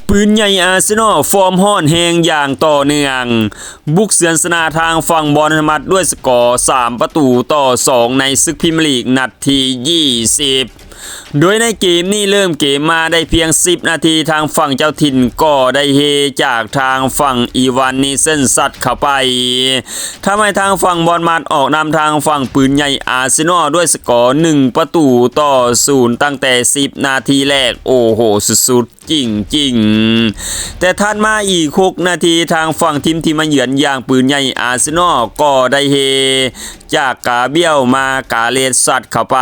ປືນໃຫຍ່ອາເຊນອລຟອມຮ້ອນແຮງຢ່າງຕໍ່ເນື່ອງ ບຸກເຊືອນຊະນະທາງຝັ່ງບອນມັດດ້ວຍສະກໍສາມປະຕູຕໍ່ສອງ ໃນສຶກພຣີມຍາລີກນັດທີຊາວ ໂດຍໃນເກມນີ້ເລີ່ມເກມມາໄດ້ພຽງສິບນາທີ ທາງຝັ່ງເຈົ້າຖິ່ນກໍໄດ້ເຮຈາກທາງຝັ່ງອີວານ ນີເຊັນ ຊັດເຂົ້າໄປ ທຳໃຫ້ທາງຝັ່ງບອນມັດອອກນຳທາງຝັ່ງປືນໃຫຍ່ອາເຊນອລດ້ວຍສະກໍໜຶ່ງປະຕູຕໍ່ສູນ ຕັ້ງແຕ່ສິບນາທີແລກ. ໂອ້ໂຫ ສຸດໆ ຈິງໆ ແຕ່ຖັດມາອີກຫົກນາທີ ທາງຝັ່ງທີມທີ່ມາເຢືອນຢ່າງປືນໃຫຍ່ອາເຊນອລກໍໄດ້ເຮຈາກກາບຽວ ມາກາເລດ ຊັດເຂົ້າໄປ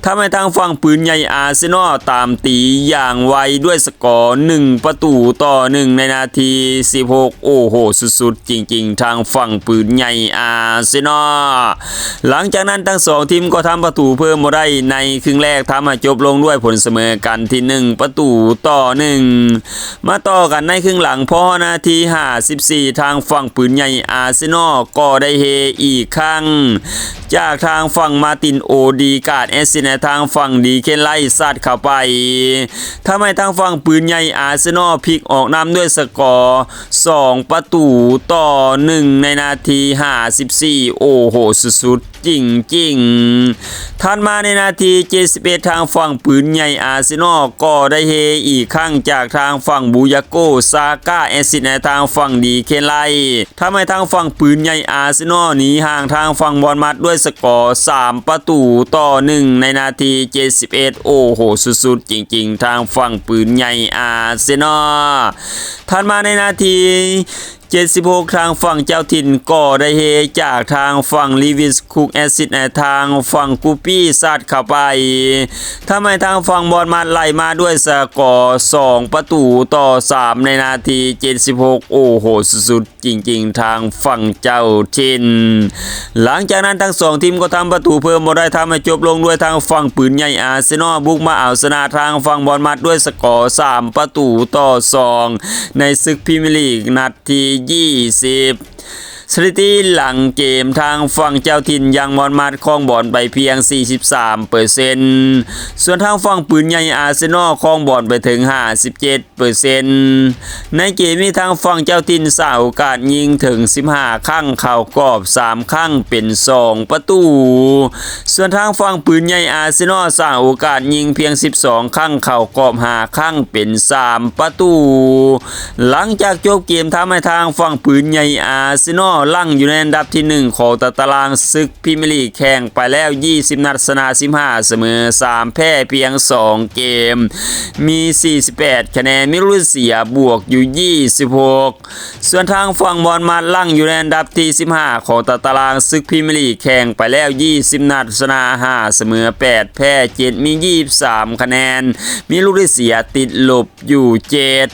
ທຳໃຫ້ທາງຝັ່ງປືນໃຫຍ່ອາເຊນອລຕາມຕີຢ່າງໄວດ້ວຍສະກໍໜຶ່ງປະຕູຕໍ່ໜຶ່ງ ໃນນາທີສິບຫົກ. ໂອ້ໂຫ ສຸດໆ ຈິງໆ ທາງຝັ່ງປືນໃຫຍ່ອາເຊນອລ. ຫຼັງຈາກນັ້ນທັງສອງທີມກໍທຳປະຕູເພີ່ມບໍ່ໄດ້ໃນເຄິ່ງແລກ ທຳໃຫ້ຈົບລົງດ້ວຍຜົນສະເໝີກັນທີ່ໜຶ່ງປະຕູຕໍ່ໜຶ່ງ. ມາຕໍ່ກັນໃນເຄິ່ງຫຼັງ ພໍຮອດນາທີຫ້າສິບສີ່ ທາງຝັ່ງປືນໃຫຍ່ອາເຊນອລກໍໄດ້ເຮອີກຄັ້ງ ຈາກທາງຝັ່ງມາຕິນ ໂອດີກາດ ແອດຊິດໃຫ້ທາງຝັ່ງດີເຄນໄລ ຊັດເຂົ້າໄປ ທຳໃຫ້ທາງຝັ່ງປືນໃຫຍ່ອາເຊນອລພິກອອກນຳດ້ວຍສະກໍສອງປະຕູຕໍ່ໜຶ່ງ ໃນນາທີຫ້າສິບສີ່. ໂອ້ໂຫ ສຸດໆ ຈິງໆ ຖັດມາໃນນາທີເຈັດສິບເອັດ ທາງຝັ່ງປືນໃຫຍ່ອາເຊນອລກໍໄດ້ເຮອີກຄັ້ງ ຈາກທາງຝັ່ງບູຢາໂກ ຊາກາ ແອດຊິດໃຫ້ທາງຝັ່ງດີເຄນໄລ ທຳໃຫ້ທາງຝັ່ງປືນໃຫຍ່ອາເຊນອລໜີຫ່າງທາງຝັ່ງບອນມັດດ້ວຍສະກໍສາມປະຕູຕໍ່ໜຶ່ງ ໃນນາທີເຈັດສິບເອັດ. ໂອ້ໂຫ ສຸດໆ ຈິງໆ ທາງຝັ່ງປືນໃຫຍ່ອາເຊນອລ. ຖັດມາໃນນາທີເຈັດສິບຫົກ ທາງຝັ່ງເຈົ້າຖິ່ນກໍໄດ້ເຮຈາກທາງຝັ່ງລີວິສຄຸກ ແອດຊິດໃຫ້ທາງຝັ່ງກູປີ້ ຊັດເຂົ້າໄປ ທຳໃຫ້ທາງຝັ່ງບອນມັດໄລ່ມາດ້ວຍສະກໍສອງປະຕູຕໍ່ສາມ ໃນນາທີເຈັດສິບຫົກ. ໂອ້ໂຫ ສຸດໆ ຈິງໆ ທາງຝັ່ງເຈົ້າຖິ່ນ. ຫຼັງຈາກນັ້ນທັງສອງທີມກໍທຳປະຕູເພີ່ມບໍ່ໄດ້ ທຳໃຫ້ຈົບລົງດ້ວຍທາງຝັ່ງປືນໃຫຍ່ອາເຊນອລ ບຸກມາເອົາຊະນະທາງຝັ່ງບອນມັດດ້ວຍສະກໍສາມປະຕູຕໍ່ສອງ ໃນສຶກພຣີມຍາລີກນັດທີຊາວ. ສະຖິຕິຫຼັງເກມ ທາງຝັ່ງເຈົ້າຖິ່ນຢ່າງບອນມັດຄອງບອນໄປພຽງສີ່ສິບສາມເປີເຊັນ ສ່ວນທາງຝັ່ງປືນໃຫຍ່ອາເຊນອລຄອງບອນໄປເຖິງຫ້າສິບເຈັດ ເປີເຊັນ. ໃນເກມນີ້ທາງຝັ່ງເຈົ້າຖິ່ນສ້າງໂອກາດຍິງເຖິງສິບຫ້າຄັ້ງ ເຂົ້າກອບສາມຄັ້ງ ເປັນສອງປະຕູ. ສ່ວນທາງຝັ່ງປືນໃຫຍ່ອາເຊນອລສ້າງໂອກາດຍິງພຽງສິບສອງຄັ້ງ ເຂົ້າກອບຫ້າຄັ້ງ ເປັນສາມປະຕູ. ຫຼັງຈາກຈົບເກມ ທຳໃຫ້ທາງຝັ່ງປືນໃຫຍ່ອາເຊນອລຫຼັ້ງຢູ່ໃນອັນດັບທີໜຶ່ງຂອງຕາຕະລາງສຶກພຣີມຍາລີກ ແຂ່ງໄປແລ້ວຊາວນັດ ຊະນະສິບຫ້າ ສະເໝີສາມ ແພ້ພຽງສອງເກມ ມີສີ່ສິບແປດຄະແນນ ມີລູກໄດ້ເສຍບວກຢູ່ຊາວຫົກ. ສ່ວນທາງຝັ່ງບອນມັດຫຼັ້ງຢູ່ໃນອັນດັບທີສິບຫ້າຂອງຕາຕະລາງສຶກພຣີມຍາລີກ ແຂ່ງໄປແລ້ວຊາວນັດ ຊະນະຫ້າ ສະເໝີແປດ ແພ້ເຈັດ ມີຊາວສາມຄະແນນ ມີລູກໄດ້ເສຍຕິດລົບຢູ່ເຈັດ.